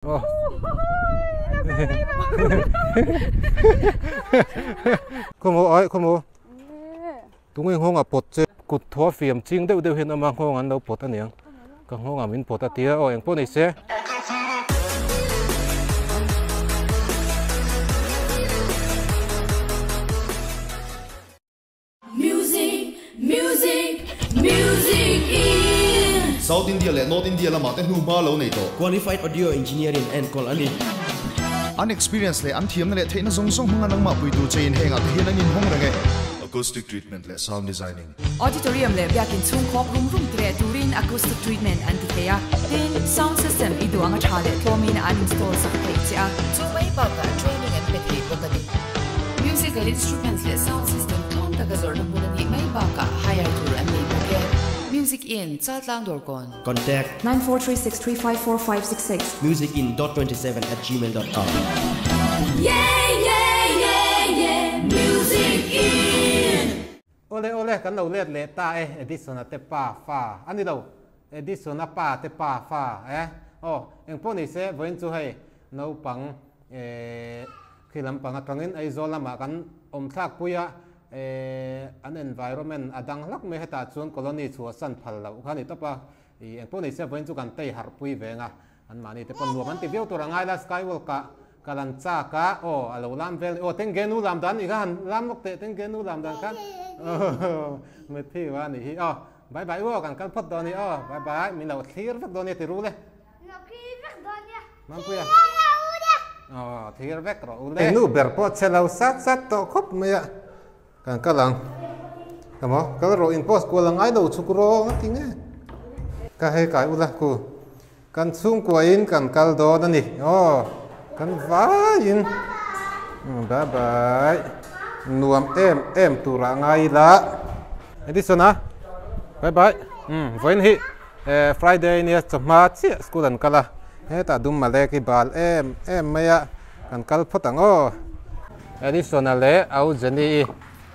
Oh. Khaw ai khaw tunge nghawng a pawt che kut thaw fiam ching deuh deuh hian ama nghawng an lo pawt aniang ka nghawng ah min pawt a tia aw engpawh ni se. Music, music, music in. South India leh North India lamah te hnu hma lo nei tawh. Qualified Audio Engineering enkawl a ni. An experience leh an thiamna leh theihna zawng zawng hmanga nangmah puitu chein hengah te hian an inhawng reng e. Acoustic treatment leh sound designing. Auditorium leh biakin chhung khawk rum rum tireh turin acoustic treatment an ti thei a, tin, sound system i duh anga tha leh tlawmin an install sak thei che a. Chu mai bakah training an pe thei bawk a ni. Musical instruments leh sound system tlawm taka zawrhna hmun a nih mai bakah hire tur an nei bawk e. Music Inn, Chaltlang Dawrkawn. Contact. 9436354566. Musicinn.27@gmail.com. Yeah, yeah, yeah, yeah, Music Inn. Awle awle kan lo let leh ta e Edison-a te pa fa a ni lo Edison-a pa te pa fa e aw engpawh ni se vawiin chu hei naupang eh Khi lampang atangin Aizawl lamah kan awm thlak pui a, an environment a dang hlak mai hetah chuan colony chhuahsan phal loh kha a ni tawp a, ih engpawh nei se vawiin chu kan tei harh pui veng a, anmahni te pawn nuam an ti viau tur a ngai la skywalk ah kal an chak a, aw a lo lam vel aw tengge nu lam dan nih kha han lam lawk teh tengge nu lam dan khan aw Matthew a nih hi aw bye bye u aw kan kal phawt dawn a ni aw bye bye min lo thlir vek dawn a nia ti ru le. Mampuia. Aw, thir vek rawh u le. Nu ber pawh che lo sat sat tawh khawp mai a, kan kal ang. Ka maw, kal rawh in post kual a ngai lo chhuk rawng a ti nge. Ka hei kai ula ku, kan chhungkua in kan kal dawn a ni. Aw, kan vai in. Bye bye. Nuam em em turah ngai ila. Edison a, bye bye. Vawiin hi. Eh Friday nia chawhma chiah school an kal a, hetah dum malek hi bal em em mai a, kan kal phawt ang aw. Edison-a leh au Jenny-i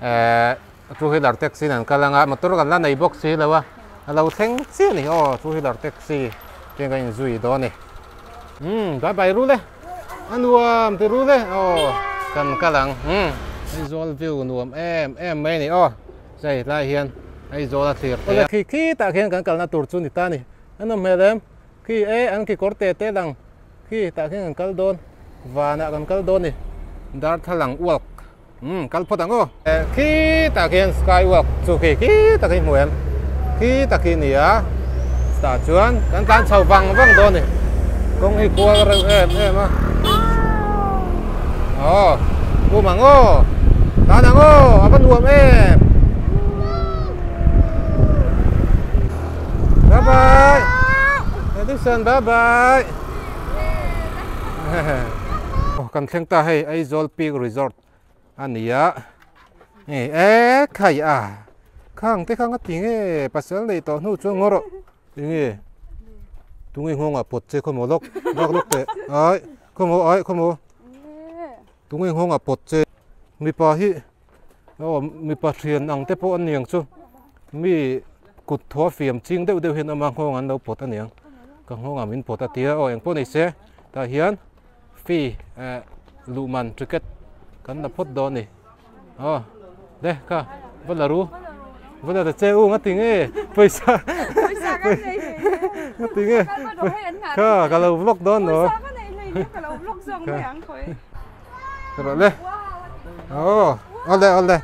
eh two wheeler taxi in an kal ang a, motor kan la nei bawk si lo a, a lo thleng chiah a ni aw two wheeler taxi te kan inzui dawn a ni. Umm bye bye rul e, a nuam ti rul e aw kan kal ang umm. Aizawl view nuam em em mai a ni aw. Hei tlai hian Aizawl a thlir thei a. Khi khi tah khian kan kalna tur chu ni ta ni. An awm hmel em? Khi e an kekawr te te lang. Khi tah khian kan kal dawn. Vanah kan kal dawn ni. Darthlalang walk. Umm kal phawt ang aw. Khi tah khian sky walk chu khi khi tak hi hmu em? Khi tak hi ni a. Tah chuan kan tlan chho vang vang dawn ni. Kawng hi kual reuh em em a. Aw, bum ang aw. Tan ang aw, a va nuam em. Bye bye. Edison bye bye. Kan thleng ta hei Aizawl Peak Resort a ni a. Hei e khai a. Khang te khang a ti nge pasal nei tawh hnu chuan ngaw rawh. Enge tunge nghawngah pawt che khawmaw lawk bak lawk teh ai khawmaw ai khawmaw tunge nghawngah pawt che mipa hi aw mipa thian ang te pawh an niang chu mi kut thaw fiam ching deuh deuh hian ama nghawng an lo pawt aniang ka nghawngah min pawt a tia aw engpawh ni se tah hian fee eh luhman ticket kan la phawt dawn a ni. Aw le kha va la ru va la ta che u nga ti nge pawisa nga ti nge kha ka lo vlog dawn lo rawh le aw awle awle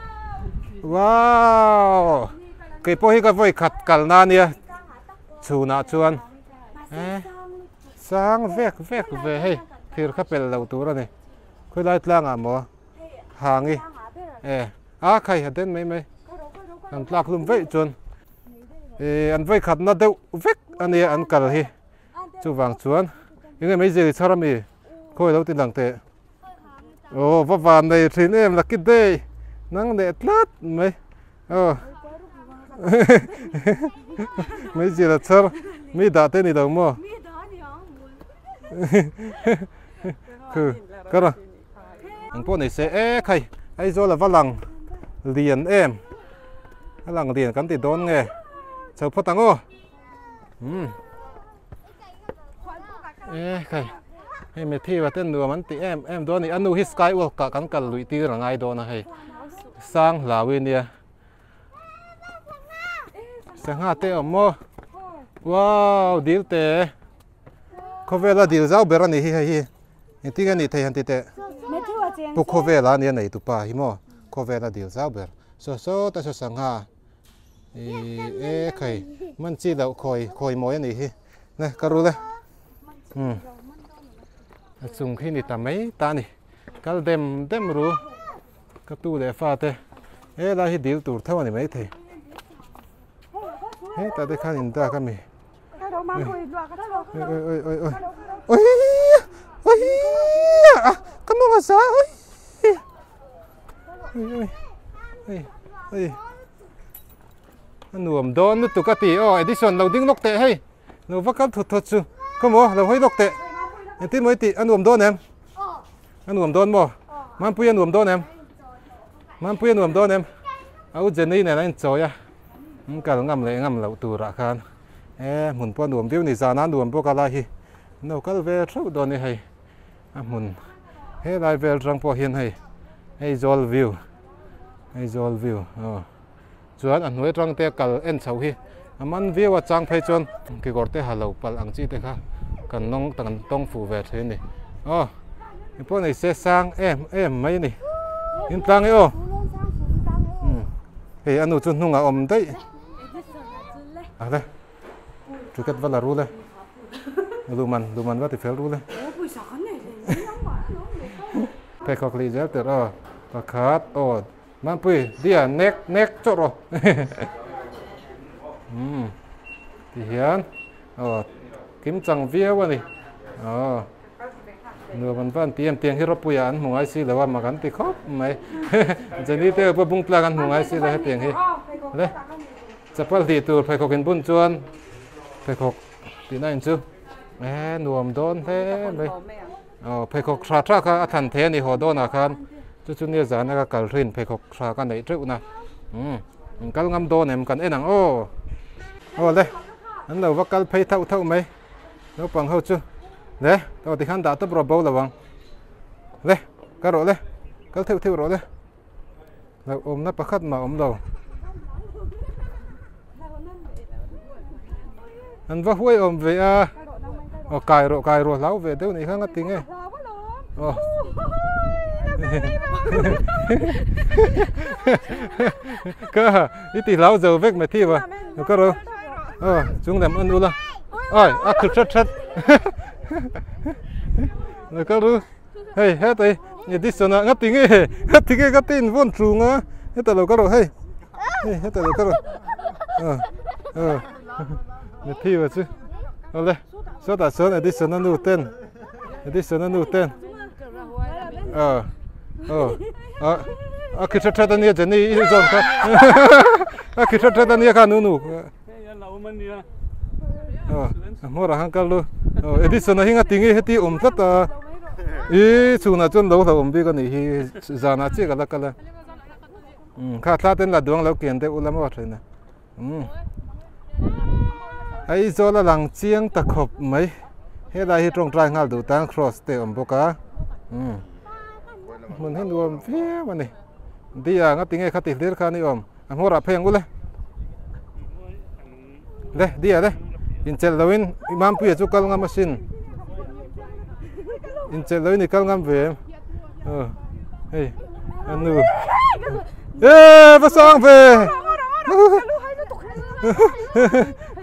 wow kei pawh hi ka vawi khat kal na ania chhunah chuan eh sang vek vek ve hei thir kha pel lo tur a ni khawilai tlangah maw. Hangi e a khai a den mai mai an tlak hlum veih chuan e an vawi khatna deuh vek a nia an kal hi chuvang chuan enge mai zir chhar ami khawi lo ti lang teh aw va van nei thin em lucky day nang leh tlat mai aw mai zir a chhar mi dah te ni lo maw khu ka ra. Ang pawh nei se e khai Aizawl a va lang lian em a lang lian kan ti dawn nge chho phawt ang aw umm e khai Hei Matthew a ten nuam an ti em em dawn a ni. A nu hi skywalk ah kan kal luih tir a ngai dawn a hei. Sang hlau i nia. Sangha te awm maw? Wow dil te. Khawvela dil zau ber a ni hi hei hi. Engtin nge nih thei han ti teh. Pu khawvela ania nei tupa hi maw. Khawvela dil zau ber. Saw saw ta saw sangha. E khai man chi loh khawi khawi mawi a nih hi. Ne ka rul e. Um. A chung khi ni ta mai ta a ni. Kal dem dem ru. Ka tu leh fa te he lai hi dil tur tho a ni maithei. Hetah te khan in dak a mi. Oi oi oi oi oi. Oi oi a ka mawng a za oi. Oi oi oi oi. A nuam dawn lutuk a ti aw Edison lo ding lawk teh hei. Lo va kal thut thut chu ka maw lo hawi lawk teh. Engtin maw i tih a nuam dawn em? A nuam dawn maw? Mampui a nuam dawn em? Mampui a nuam dawn em? A u Jenny nen a inchawi a, an kal ngam leh ngam loh turah khan e hmun pawh a nuam viau ni, zana a nuam bawk a lai hi an lo kal ve theuh dawn a ni hei a hmun helai vel atang pawh hian hei Aizawl view Aizawl view aw chuan a hnuai atang te kal en chho hi a man viau a chang phei chuan kekawr te ha lo palh ang chi te kha kan nawng kan tawng fuh ve thin a ni aw engpawh nei se sang em em mai a ni in tlang e aw hei a nu chu hnungah a awm daih a le ticket va la rul e luman luman va ti fel rul e pheikhawk lih zel tir aw pakhat aw. Mampui, dia nek nek chawrh aw. Umm ti hian aw kim chang viau a ni. Aw nuam an va an ti em tiang hi rawpuiah an hmu ngai si lo a mak an ti khawp mai. Jenny te pawh bung tlak an hmu ngai si lo hetiang hi. Le chapal hlih tur pheikhawk in bun chuan pheikhawk tihna in chu e nuam dawn hle mai. Aw pheikhawk tha tha kha a thlan thei a ni haw dawnah khan chu chu nia zana ka kal rin pheikhawk tha ka neih teuh na umm in kal ngam dawn em kan en ang aw aw le an lo va kal phei thauh thauh mai naupang ho chu le aw tikhan dah tawp rawh bo lo ang le ka rawh le kal theuh theuh rawh le hlauhawmna pakhat mah a awm lo an va huai awm ve a aw kai rawh kai rawh hlau ve deuh nih kha nga ti nge aw ka i ti hlau zo vek mai thi va ka ro aw chung lam an ula ai a khut that that ka ru Hei hetai Edison ah nga tinge nga tinge ka tin vawn tlung a heta lo ka rawh hei hei heta lo ka rawh ah ah Matthew a chu awle sawtah chuan Edison a nu ten Edison a nu ten ah aw ah a khi that that ania Jenny i zawn kha a khi that that ania kha nu nu a hmawr ah khan kal lu Edison a hi nga tinge heti awm tlat a i chhunah chuan lo hlauhawm bik a nih hi zanah chiah ka la kal a kha thla ten la duang lo kian deuh ula maw thin a Aizawl a lang chiang ta khawp mai helai hi tawngtai nghal duh tan cross te a awm bawk a hmun hi nuam viau a ni dia nga tinge khati hlir khan i awm. A hmawr ah phei ang u le. Le dia le. Inchelh lo in Mampuia chu kal ngam asin. Inchelh lo in i kal ngam ve em. Ờ. Hei. Anu. Ê va sang ve.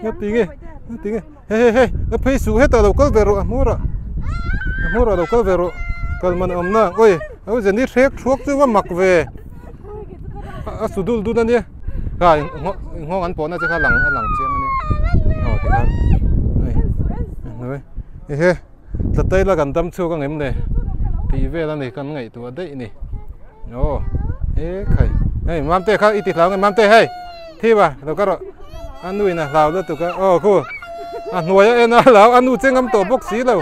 Nga ti nge. Nga ti nge. Hei hei hei. Na phei su hetah lo kal ve rawh a hmawr ah. A hmawr ah lo kal ve rawh. Kal man awm na. Oi. Au zeni hrek thuak chu va mak ve. A su dul dul a nia kha nghawng an pawhna che kha lang a lang chiang a nia aw tikhan hei hnuai ehe tla la kan dam chhuak ang em le tih vel a ni kan ngaihtuah daih ni aw e khai hei mamte kha i ti hlau nge mamte hei thi ba lo ka rawh a nu in a hlau lutuk a aw khu a hnuai a en a hlau a nu che ngam tawh bawk si lo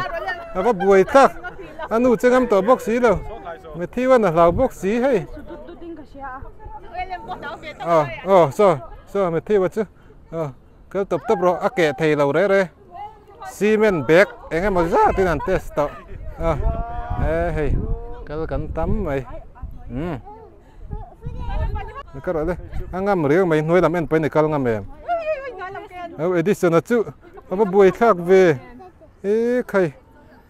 a va buai thlak a nu che ngam tawh bawk si lo. Matthew an a hlau bawk si hei. Aw aw saw saw Matthew a chu aw kal tawp tawp rawh a keh thei lo reh reh cement bag eng emaw zat in an test tawh. A e hei kal kan tam mai umm ka rawh le a ngam riau mai hnuai lam en pawhin i kal ngam em au Edison a chu a va buai thlak ve e khai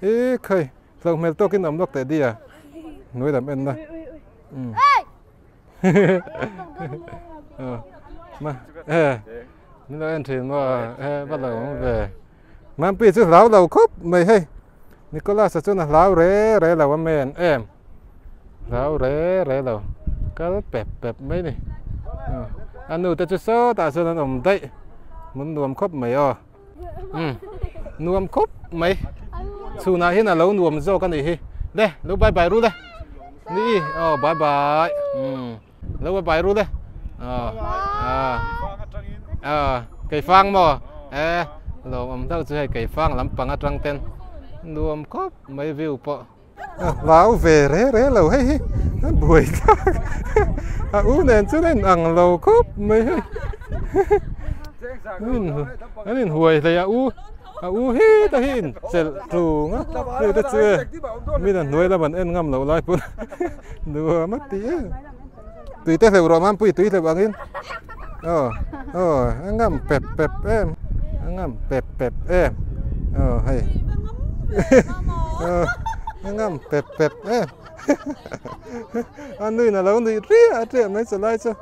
e khai hlauh hmel tawkin awm lawk teh dia hnuai lam en na umm ma e min lo en thin maw e va lo awm ve Mampi chu hlau lo khawp mai hei Nicholas a chuan a hlau re re lo a men em hlau re re lo kal pep pep mai ni a nu te chu sawtah chuan an awm daih hmun nuam khawp mai aw umm nuam khawp mai chhunah hian a lo nuam zawk a nih hi le lo bye bye ru le ni aw bye bye umm lo bye bye ru le aw aw aw keifang maw e lawmawm deuh chu hei keifang lampang atang ten nuam khawp mai view pawh. A hlau ve re re lo hei hi a buai thlak a u nen chuan a in ang lo khawp mai hei an in huai hlei a u a u heta hi in chelh tlung a hei te chu e min a hnuai lam an en ngam loh lai pawn nuam a ti em tui te hleuh rawh mampui tui hleuh angin aw aw a ngam pep pep em a ngam pep pep em aw hei aw a ngam pep pep em a nuin a lo nuih riah riah mai chu lai chu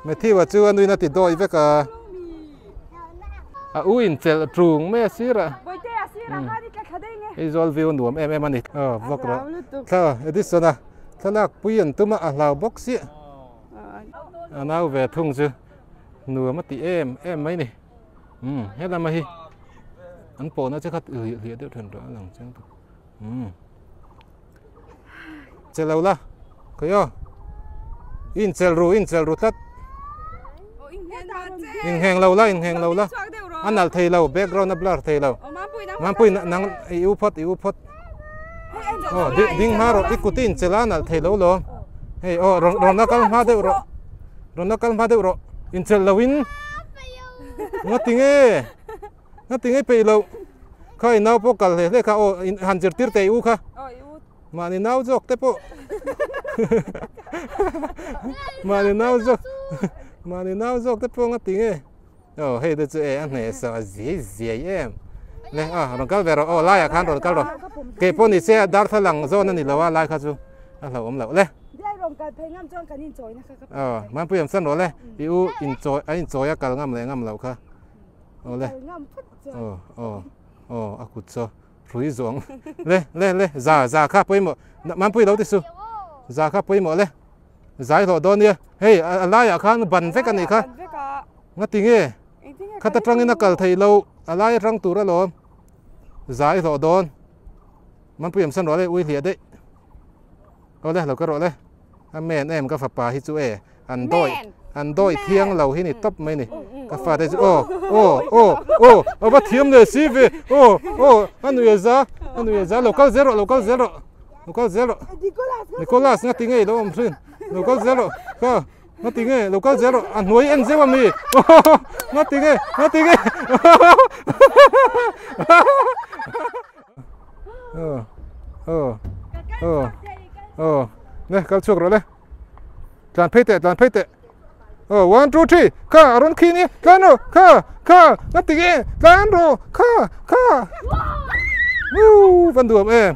Matthew a chu a nuin a ti dawi vek a a u in chelh tlung mai a sir a Aizawl view nuam em em a ni aw vlog rawh thla Edison a thlalak pui an tum a a hlau bawk si a nau ve thung chu nuam a ti em em mai ni umm helama hi an pawhna che kha hliah hliah deuh then rawh a lang chiang tawh umm che lo la khawi aw i inchelh ru i inchelh ru tlat ingheng lo la ingheng lo la a nalh thei lo background a blur thei lo mampui nang i u phawt i u phawt aw ding hma rawh i kut i inchelh a nalh thei lo lawm hei aw rawn rawn la kal hma deuh rawh rawn la kal hma deuh rawh inchelh lo in ngatinge ngatinge peih loh kha i nau pawh kal hle hle kha aw han zirtir teh i u kha Mahni nau zawk te pawh mahni nau zawk mahni nau zawk te pawh nga ti nge aw hei te chu e a hneh sa a ziai ziai em le a rawn kal ve rawh aw laiah khan rawn kal rawh kei pawh ni se darthlalang zawn a ni lo a lai kha chu a hlauhawm loh le aw Mampui awm san rawh le i u inchawi a inchawi a kal ngam leh ngam loh kha aw le aw aw aw a kut saw Hrui zawng le le le za za kha pawimawh Mampui lo ti su za kha pawimawh le zai hlawh dawn nia hei a laiah khan ban vek a nih kha ngati nge khat atangin a kal theih loh a lai atang tur alawm zai hlawh dawn Mampui awm san rawh le ui hliah daih aw le lo ka rawh le a men em ka fapa hi chu e an dawi an dawi thiang lo hi ni tawp mai ni ka fate chu aw aw aw aw a va thiam leh si ve aw aw a nui a za a nui a za lo kal zel rawh lo kal zel rawh lo kal zel rawh Nicholas nga ti ngei lo awm thin lo kal zel rawh ka nga ti nge lo kal zel rawh a hnuai en zeuh ami nga ti nge nga ti nge aw aw aw aw ne kal chhuak rawh le Tlan phei teh, tlan phei teh. Oh, one, two, three. Kha, a rawn khi ni. Tlan rawh. Kha, kha. Nga ti nge. Tlan rawh. Kha, kha. Woo, van duam em.